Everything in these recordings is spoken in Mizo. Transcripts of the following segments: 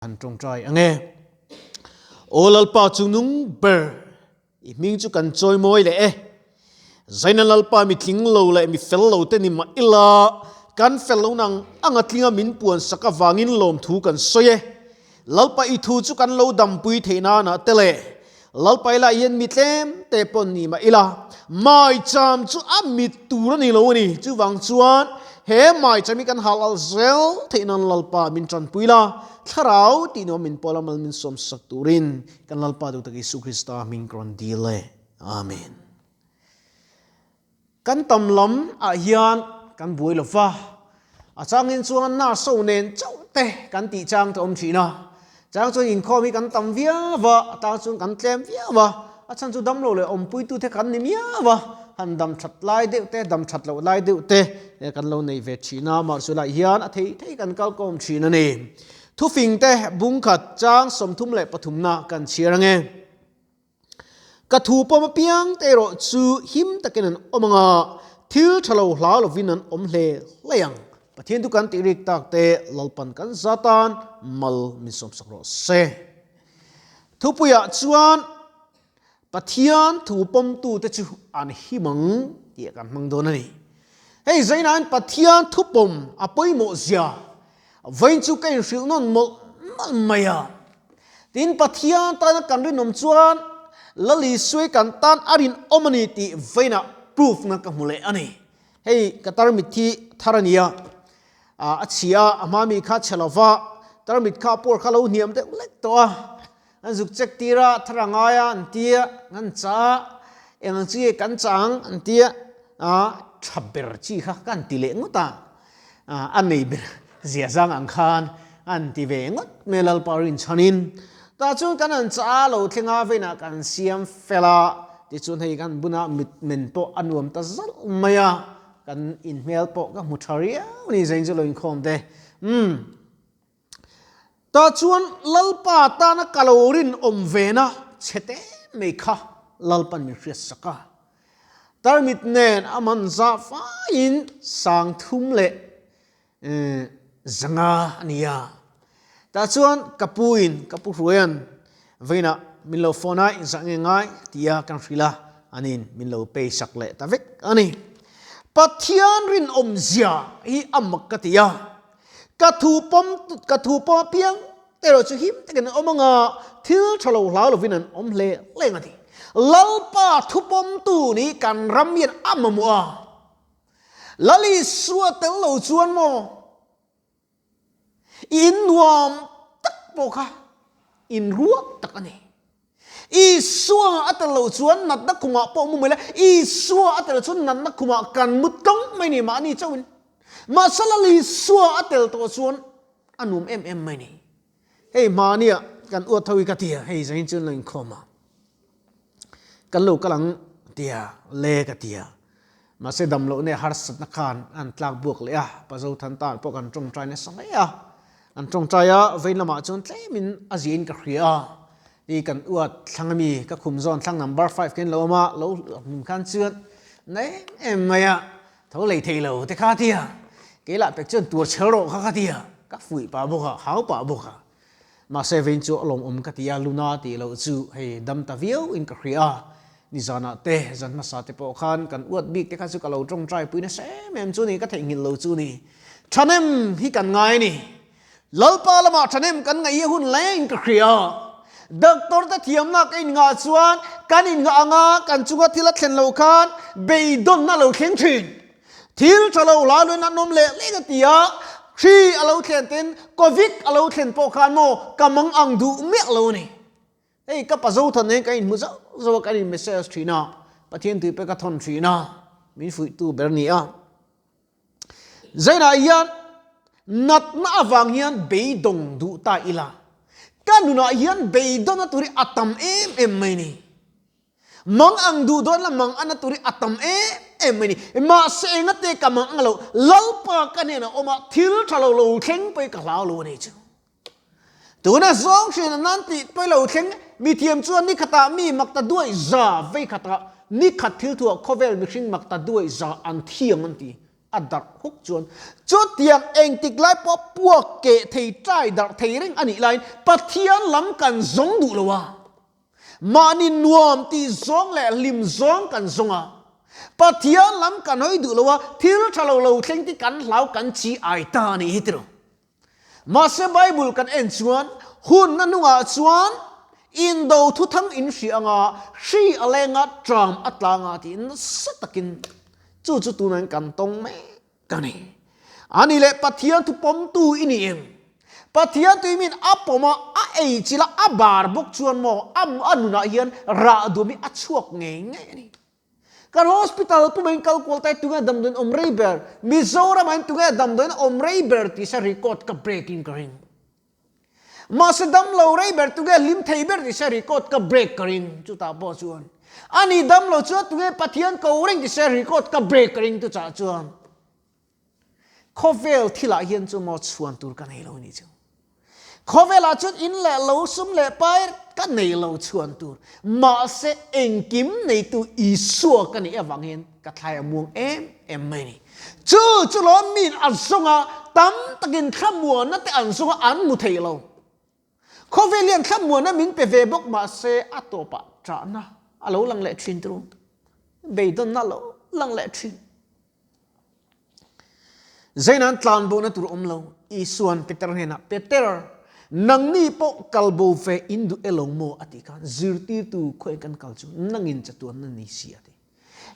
Han tawngtai ang e. Aw Lalpa chu nung ber, i hming chu kan chawi mawi leh e. Zaina Lalpa mi tling lo leh mi fel lo te ni mah ila, kan fel lo nang anga tlinga min puan sak avangin lawmthu kan sawi e. Lalpa i thu chu kan lo dampui theih nanah te leh Lalpa ila hian mi tlem te pawh ni mah ila, maicham chu a mit tur a ni lo a ni. Chuvang chuan he maicham hi kan hal alh zel theih nan Lalpa min tanpui la, thlarau tih nuam min pawl a mal min sawm sak turin kan Lalpa duhtak Isu Krista hming ka rawn dil e. Amen. Kan tam lam ah hian kan buai lo va, a changin chuan nurse ho nen chauh te kan tih chang te awm thin a, chang chuan inkhawm hi kan tam viau va, a tang chuan kan tlem viau va, a chhan chu damlo leh awmpuitu te kan ni miau va, han dam that lai deuh te, dam that loh lai deuh te kan lo nei ve thin a, mahse lai hian a thei thei kan kal kawm thin a ni. Thufing te bungkhat chang 33 na kan chhiar ange. Ka thu pawm apiang te erawh chu him takin an awm ang a, thil tha lo hlau lovin an awm hle hle ang. Pathian chu kan tih rik tak te Lalpan kan za tan mal min sawmsak rawh se. Thupuiah chuan Pathian thu pawmtute chu an him ang tih kan hmang dawn a ni. Hei zainain Pathian thupawm a pawimawh zia Vawiin chu ka inhrilh nawn mawlh mawlh mai a. Tin, Pathian tana kan rinawm chuan Lal Isuai kan tan a rinawm a ni tih vawiinah proof na ka hmu leh a ni. Hei ka tarmit hi thar a nia, a chhia a, a hma mi kha chhe lova, tarmit kha a pawr kha lo hniam deuh lek tawh a. An zuk check tir a, thar a ngai a an ti a, an chah a, eng ang chi nge kan chah ang an ti a, tha ber chi kha ka han ti leh ngawt a. A nei ber zia zang ang khan an ti ve ngawt mai Lalpa rinchhanin. Tah chuan kan han chah a, lo thleng a, veinah kan siam fel a, tichuan hei kan buna mit men pawh a nuam ta zalh mai a, kan inhmel pawh ka hmu tha riau a ni zain chu lo inkhawm te. Umm. Tah chuan Lalpa tana ka lo rinawm vena chhe te mai kha Lalpan min hriatsak a. Tarmit nen a man zah faiin 3000 a ni a. Tah chuan ka puin ka pu Hruaia'n vawiinah min lo phone a, inzah nge ngai a ti a, kan hrilh a, anin min lo pay sak leh ta vek a ni. Pathian rinawm zia hi a mak ka ti a, ka thu pawm ka thu pawm apiang Erawh chu him takin an awm ang a, thil tha lo hlau lovin an awm hle hleng a ti. Lalpa thupawmtu nih kan ram hian a mamawh a. Lal Isua tel lo chuan maw i in nuam tak pawh kha in ruak tak a ni. Isua a tel lo chuan natna khumah pawh mu mai la, Isua a tel chuan natna khumah kan mu tlawng mai ni mahni chauhin. Mahse Lal Isua a tel tawh chuan A nuam em em mai ni. Hei hmania kan uat tho hi ka tia, hei zain chuan lo inkhawm a. Kan lo kal ang tia, le ka tia. Mahse dam loh neh harsatna khan an tlak buak leh a, Pazo than tan pawh kan tawngtai nasa hle a. An tawngtai a, vein lamah chuan tlemin a ziain ka hria a. Ti kan uat thlang ami, ka khum zawn thlang number five khin lo awm a, lo hmun khan chuan na em em mai a. Tho lei thei lo te kha tia, kei lah pek chuan tur chhel rawh kha ka tia, ka fuih pah bawk a, hau pah bawk a. Mahse vein chu a lawmawm ka ti a, Luna tih loh chu hei dam ta viau in ka hria a. Nizanah te, zan hmasa te pawh khan kan uat bik te kha chu ka lo tawngtai pui nasa em em chu ni, ka theihnghilh lo chu ni. Thahnem hi kan ngai a ni. Lalpa lamah thahnem kan ngaih hi a hun leng ka hria. Doctor te thiamna ka inngah chuan kan inngah anga kan chunga thil a thlen loh khan beidawnna a lo thleng thin. Thil tha lo hla luin an awm leh leng a ti a, hri a lo thlen ten Covid a lo thlen pawh khan maw ka mang ang duh miah lo a ni. Hei ka pa Zothan nen kan inhmu zauh zauh a, kan in message thin a, Pathian tui pek a thawn thin a, min fuihtu ber a ni a. Zainah hian natna avang hian beidawng duh ta ila, ka nunah hian beidawn a tur hi a tam em em mai ni. Mang ang duh dawn la mang an a tur hi a tam em em mai ni. Mahse engate ka mang ang lo, Lalpa ka hnenah awm a, thil tha lo lo thleng pawhin ka hlau lo a ni chu. Tuna zawng hrian an nan tih pawi lo thleng, mithiam chuan ni khatah mi makta duai za vei khatah ni khat thil thuah khawvel mihring makta duai za an thiam an ti. A darh huk chuan chutiang engtik lai pawh puak keh thei ṭai darh thei reng a nih laiin Pathian lam kan zawng duh lo a. Mahni nuam tih zawng leh hlim zawng kan zawng a. Pathian lam kan hawi duh lo a, thil ṭha lo lo thleng ti kan hlau kan chi ai ta a nih hi tiraw. Mahse Bible kan en chuan hun na hnungah chuan indo thuthang in hria anga hri a leng a tram a tlang a tiin nasa takin chu chu tunah kan tawng mek a ni. Ani leh Pathian thu pawmtu i ni em? Pathian tui min a pawm a, a ei chilh a, a bar bawk chuan maw a nunah hian rah duam hi a chhuak ngei ngei a ni. Kan hospital pum in kal kual tai tunge damdawiin awm rei ber, Mizoram ah in tunge damdawiin awm rei ber tih se record ka break in ka ring. Mahse damlo rei ber tunge hlim thei ber tih se record ka break ka ring chutah pawh chuan. Ani damlo chuan tunge Pathian ko reng tih se record ka break ka ring tuchah chuan. Khawvel thilah hian chu maw chhuan tur ka nei lo ni chu. Khawvelah chuan in leh lo sum leh pai ka nei lo chhuan tur. Mahse engkim neitu Isua ka nih avang hian ka thlai a muang em em mai ni. Chu chu lawm min a zawng a, tam takin thlamuanna te an zawng a, an mu thei lo. Khawvel hian thlamuanna min pe ve bawk mahse a tawpah ṭahna a lo lang leh ṭhin tur. Beidawnna a lo lang leh ṭhin. Zeinan tlan bohna tur awm lo, Isua'n Peter hnenah, Peter, nangni pawh kal bo ve in duh e lo maw? a tih khan zirtirtu khawiah kan kal chu nangin chatuanna ni si a ti.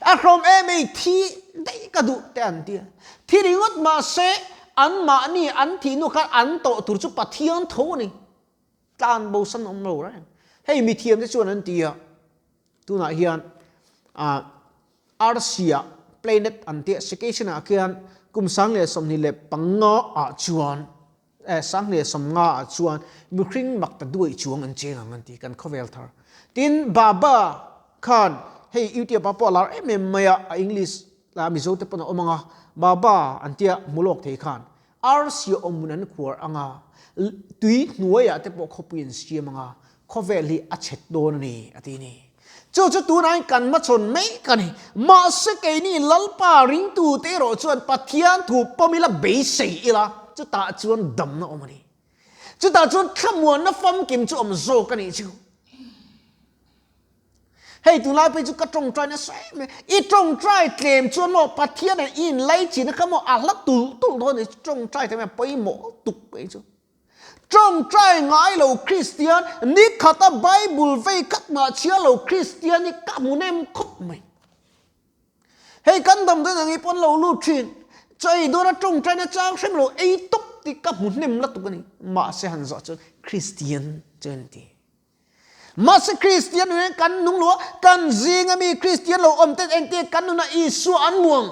A hrawm em ei, thi daih ka duh te an ti a. Thi ringawt mahse anmahni an thih hnu khan an tawh tur chu Pathian tho a ni. Tlan bo san awm lo reng. Hei mithiamte chuan an ti a. Tunah hian Arsia planet an tih Secation ah khian kum 2025 ah chuan 1050 ah chuan mihring mak ta duai chuang an cheng ang an ti kan khawvel thar. Tin Baba khan hei YouTube ah pawh a lar em em mai a, a English la Mizo te pawn a awm ang a, Baba an tia hmu lawk thei khan Arsia awmhmun an khuar ang a, tui hnuaiah te pawh khawpui an siam ang a, khawvel hi a chhet dawn a ni, a ti a ni. Chu chu tunah kan hmachhawn mek a ni. Mahse keini Lalpa ringtute erawh chuan Pathian thu pawm ila beisei ila, chutah chuan damna awm a ni. Chutah chuan thlamuanna famkim chu awm zawk a nih chu. Hei tunlai phei chu ka tawngtai nasa em em. I tawngtai tlem chuan maw Pathian ah i inlaichina kha maw a hla tulh tulh dawn a ni. Tawngtai te mai pawimawh tuk mai chu. Tawngtai ngai lo Kristian, nikhata Bible vei khat mah chhia lo Kristian hi ka hmu nem khawp mai. Hei kan damdawi ang hi pawn lo lut thin. Chaw ei dawna tawngtaina chang hrem lo ei tawp tih ka hmu hnem la tuk a ni. Mahse han zawh chuan Kristian chu an ti. Mahse Kristian nunin kan nung lo a, kan zinga mi Kristian lo awm te engtin kan nunah Isua an muang.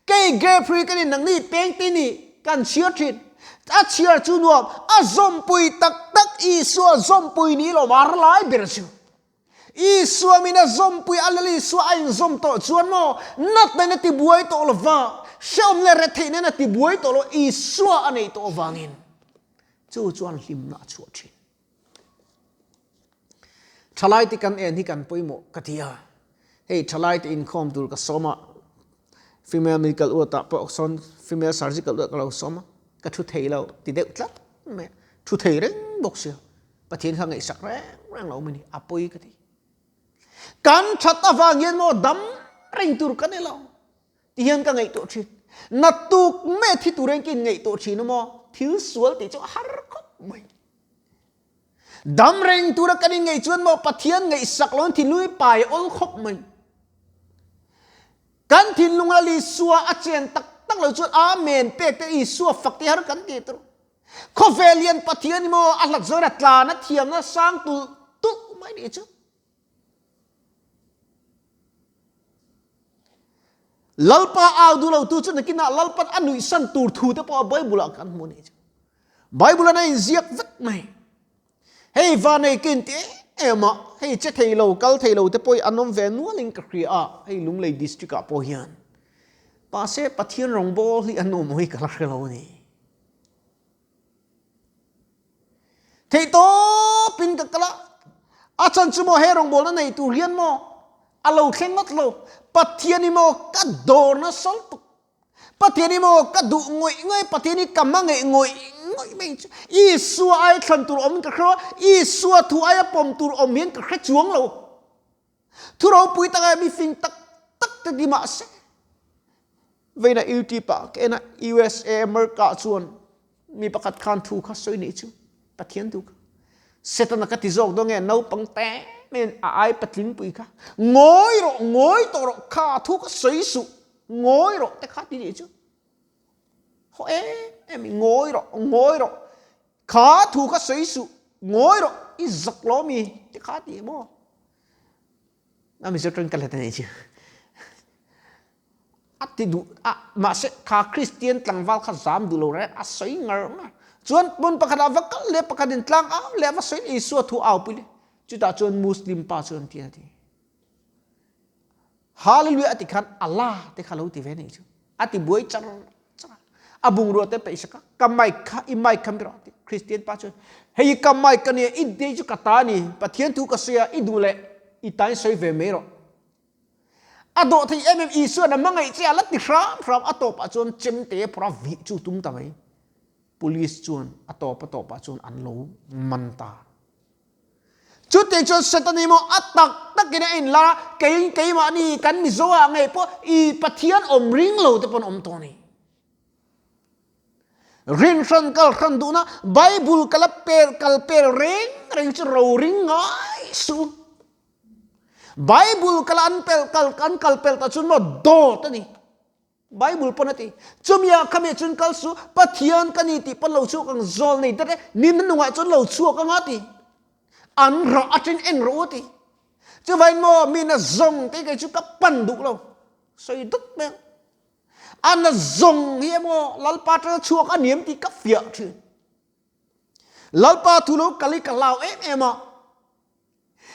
Kei Grefree ka ni nangni pengte ni kan chhiar thin. A chhiar chu nuam, a zawmpui tak tak Isua zawmpui ni lo mar lai ber chu. Isua min a zawmpui a Lal Isua a inzawm tawh chuan maw natna in a tibuai tawh lo va, hrehawm leh retheihna in a tibuai tawh lo Isua a neih tawh avangin chu chuan hlimna a chhuah thin. Thalai te kan en hi kan pawimawh ka ti a, hei thalai te inkhawm tur ka sawm a, female medical ward ah pawh sawn female surgical ward ka lo sawm a, ka thu thei lo ti deuh tlat mai a, thu thei reng bawk sia, Pathian kha ngaihsak reng reng lo mai ni, a pawi ka ti. Kan that avang hian maw dam reng tur ka ni lo ti hian ka ngaihtuah thin. Naktuk mai thi tur hian ka inngaihtuah thin a maw, thil sual tih chu a har khawp mai. Dam reng tura kan inngaih chuan maw Pathian ngaihsak lo in thinlung hi pai awl khawp mai. Kan thinlung a Isua a chen tak tak lo chuan Amen pek te Isua fak te har kan ti tur. Khawvel hian Pathian hi maw a hlat zawina tlan a thiamna sang tulh tulh mai nih chu. Lalpa au duh lo tu chu nakinah Lalpan a nuihsan tur thu te pawh a Bible ah kan hmu nih chu. Bible an a inziak vek mai. Hei vanei ka inti em em a, hei che thei lo, kal thei lo te pawh hi an awm ve nual in ka hria a, hei Lunglei district ah pawh hian. Mahse Pathian rawngbawl hi an awm hi ka la hre lo a ni. Theihtawp in ka kal a, a chan chu maw he rawngbawlna nei tur hian maw a lo thleng ngawt lo, Pathian hi maw ka dawr nasa lutuk. Pathian hi maw ka duh ngawih ngawih, Pathian hi ka hmangaih ngawih ngawih mai chu Isua ai thlan tur awm in ka hre a, Isua thu aia pawm tur awm hian ka hre chuang lo. Thu ropui tak a mi fing tak tak te ti mah se. Veina YouTube ah ka en a, USA America chuan mi pakhat khan thu kha sawi nei chu Pathian thu kha. Setana ka ti zawk dawn nge naupang te men a ai patling pui kha ngawi rawh ngawi tawh rawh kha thu kha sawi suh ngawi rawh te kha ti nei chu. Ho em em ngawi rawh ngawi rawh kha thu kha sawi suh ngawi rawh i zak lo mi te kha ti maw. A Mizo tawng ka let a nih chu. A ti duh a mahse kha Kristian tlangval kha zam duh lo reng a sawi ngar ngar. Chuan hmun pakhat ah va kal leh pakhat in tlang au leh a va sawi leh Isua thu au pui leh. Chutah chuan Muslim pa chuan ti a ti. Hallelujah a ti khan Allah te kha lo ti ve nih chu. A ti buai char char a. A bungrua te peih sak a, ka mic kha i mic kha mi rawh a ti. Kristian pa chuan hei ka mic a nia i dei chu ka ta a ni, Pathian thu ka sawi a i duh leh i ta in sawi ve mai rawh. A dawh thei em em Isuan a hmangaih che a la ti hram hram a tawpah chuan chemte phawrh a vih chu tum ta mai. Police chuan a tawp a tawpah chuan an lo man ta. Chutiang chuan Satan hi maw a tak takin a inlar a, kei keimahni kan Mizo ah ngei pawh i Pathian awm ring lo te pawn awm tawh a ni. Rinhran kal hran duhna Bible kala pel kal pel reng reng chu ro ring ngai suh. Bible kala an pel kal an kal pel ta chuan maw dawt a ni. Bible pawn a ti. Chumi ah khami chuan kal su, Pathian ka ni tih pawn lo chhuak ang zawl nei dat e, ni nunung ah chuan lo chhuak ang a ti. An rah atangin en rawh u a ti. Chuvain maw mi na zawng te kei chu ka pan duh lo. Sawi dawt mai ang. A na zawng hi emaw Lalpa atanga chhuak a niam tih ka fiah thin. Lalpa thu lo kal hi ka hlau em em a.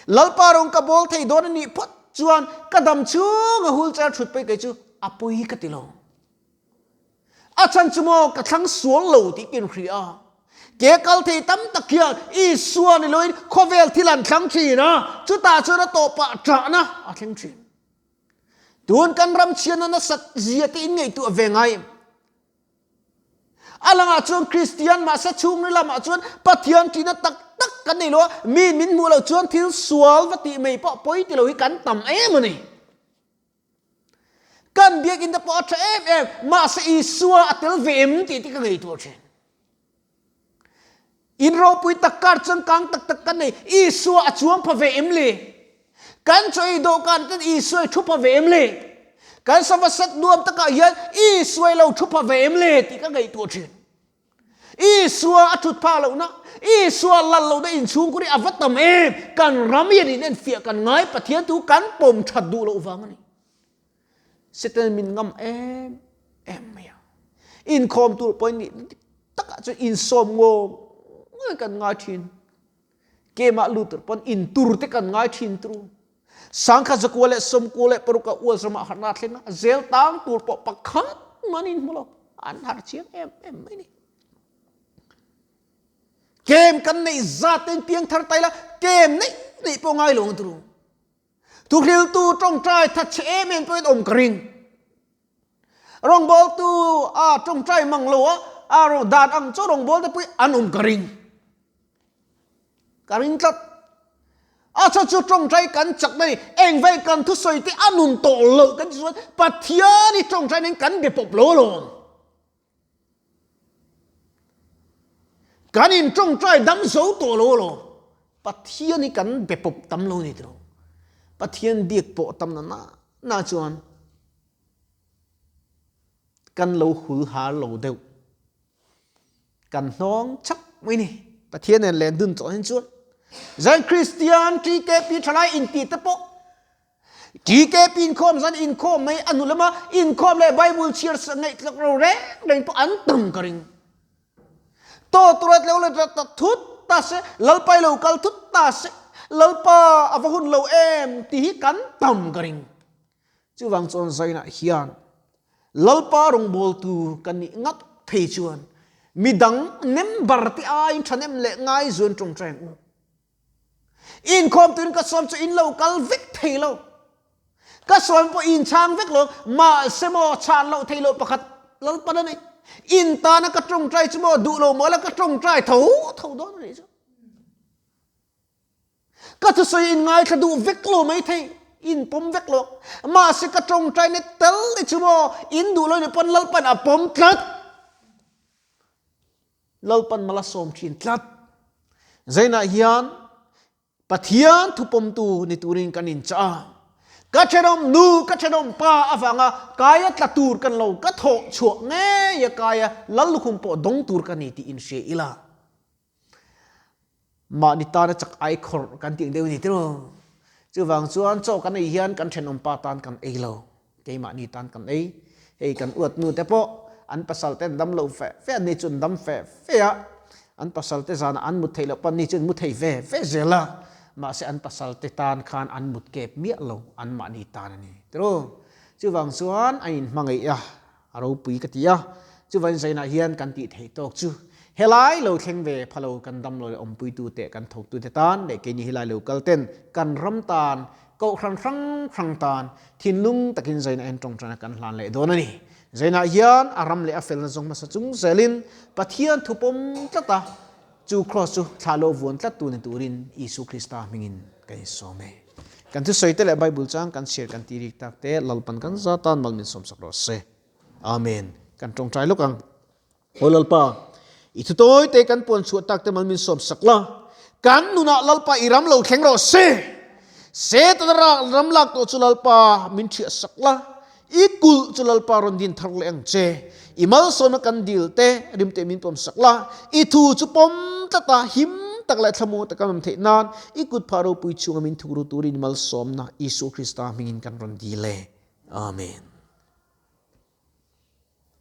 Lalpa rawng ka bawl thei dawn a nih phawt chuan ka dam chhung a hul char thut pei kei chu a pawi ka ti lo. A chhan chu maw ka thlang sual lo tih ka inhria a. Ke kal thei tam tak hian Isua ni loin khawvel thil an thlang thin a, chutah chuan a tawpah ṭahna a thleng thin. Tun kan ram chhiatna nasat zia te in ngaihtuah ve ngai em? A langah chuan Kristian mahse chhungri lamah chuan Pathian ṭihna tak tak kan nei lo a, mi min hmuh loh chuan thil sual va tih mai pawh pawi ti lo hi kan tam em a ni. Kan biakinn te pawh a ṭha em em, mahse Isua a tel ve em tih te ka ngaihtuah ṭhin. In ropui tak kar changkang tak tak kan nei, Isua a chuang pha ve em le? Kan chaw ei dawhkan ten Isua i thu pha ve em le? Kan sava sat nuam takah hian Isua i lo thu pha ve em le tih ka ngaihtuah thin. Isua a thut phah lohna, Isua lal lohna inchhungkur hi a va tam em? Kan ram hian in enfiah kan ngai Pathian thu kan pawm that duh loh vang a ni. Satan min ngam em em mai a. Inkhawm tur pawhin nih dik takah chuan insawm ngawng ngawng kan ngai thin. Kemah lut tur pawn intur te kan ngai thin turu. Sangkhat zakua leh sawmkua leh paruk ah ual ramah harhna a thleng a, zel tang tur pawh pakhat man in hmu lo. An harh chiang em em mai ni. Kem kan neih zat ten piangthar tai la, kem neih neih pawh ngai lo ang turu. Thuhriltu tawngtai thatchhe em em pawhin awm ka ring. Rawngbawltu a tawngtai mang lo a, a dan ang chu rawngbawlte pawh an awm ka ring. Ka ring tlat. A chhan chu tawngtai kan chak na ni, engvai kan thusawi te a nun tawh loh kan ti chuan Pathian hi tawngtai nen kan be pawp lo alawm. Kan in tawngtai dam zo tawh lo alawm. Pathian hi kan be pawp tam lo ni tiro. Pathian biak pawh tam na na na chuan kan lo hul har lo deuh. Kan hnawng chak mai ni. Pathian nen len dun tawh hin chuan. Zan Kristian TKP thalai inti te pawh TKP inkhawm zan inkhawm mai a hnu lama inkhawm leh Bible chhiar ngaihtlak ro reng reng pawh an tam ka ring. To turat leo le ta thut ta se Lalpa i lo kal thut ta se Lalpa a va hun lo em ti hi kan tam ka ring. Chuvang chuan zainah hian Lalpa rawngbawltu kan nih ngat phei chuan midang member te aiin thahnem leh ngai zuan tawngtai ang u. Inkhawm tuin ka sawm chu in lo kal vek thei lo. Ka sawm pawh in chhang vek lo, mahse maw chhan loh thei loh pakhat. Lalpan a ni. In tana ka tawngtai chu maw duh lo maw la ka tawngtai tho tho dawn a nih chu. Ka thusawi in ngaithla duh vek lo mai thei, in pawm vek lo. Mahse ka tawngtai na tel ni chu maw in duh lo ni pawn Lalpan a pawm tlat. Lalpan mal a sawm thin tlat. Zainah hian Pathian thupawmtu ni turin kan inchah a. Ka thenawm nu, ka thenawm pa avanga kaia tla tur kan lo, ka thawh chhuah ngei a kaia lal lukhum pawh dawng tur ka ni tih inhria ila. Mahni tana chak ai khawrh kan tih ang deuh a ni tiraw? Chuvang chuan chaw kan ei hian kan thenawm pa tan kan ei lo, keimahni tan kan ei. Hei kan uat nu te pawh an pasal te an dam lo fe fe a, ni chu an dam fe fe a, an pasal te zanah an mut theih loh pawn ni chu an mu thei ve ve zel a, mahse an pasal te tan khan an mut kep miah lo, anmahni tan a ni tiraw? Chuvang chuan an inhmangaih a, a ropui ka ti a, chuvangin zainah hian kan tih theih tawk chu helai lo thleng ve phalo kan damlo leh awmpuitute kan thawktute tan leh keini helai lo kal ten kan ram tan Kohhran hrang hrang tan thinlung takin zaina en tawngtaina kan hlan leh dawn a ni. Zainah hian a ram leh a felna zawng hmasa chung zelin Pathian thu pawm tlat a, chu kraws chu thlah lo vuan tlat tu ni turin Isu Krista hmingin ka insawm e. Kan thusawi te leh Bible chang kan chhiar kan tih rik tak te Lalpan kan za tan mal min sawmsak rawh se. Amen. Kan tawngtai lawk ang. Aw Lalpa, i thu tawi te kan puan chhuah tak te mal min sawm sak la, kan nunah Lalpa i ram lo thleng rawh se. Setana ram lak tawh chu Lalpa min thiah sak la, i kulh chu Lalpa rawn din thar leh ang che. I malsawmna kan dil te rim te min pawm sak la, i thu chu pawm tlat a, him tak leh thlamuang taka awm theih nan i kut phah ropui chhunga min thukru turin i malsawmna Isua Krista hmingin kan rawn dil e. Amen.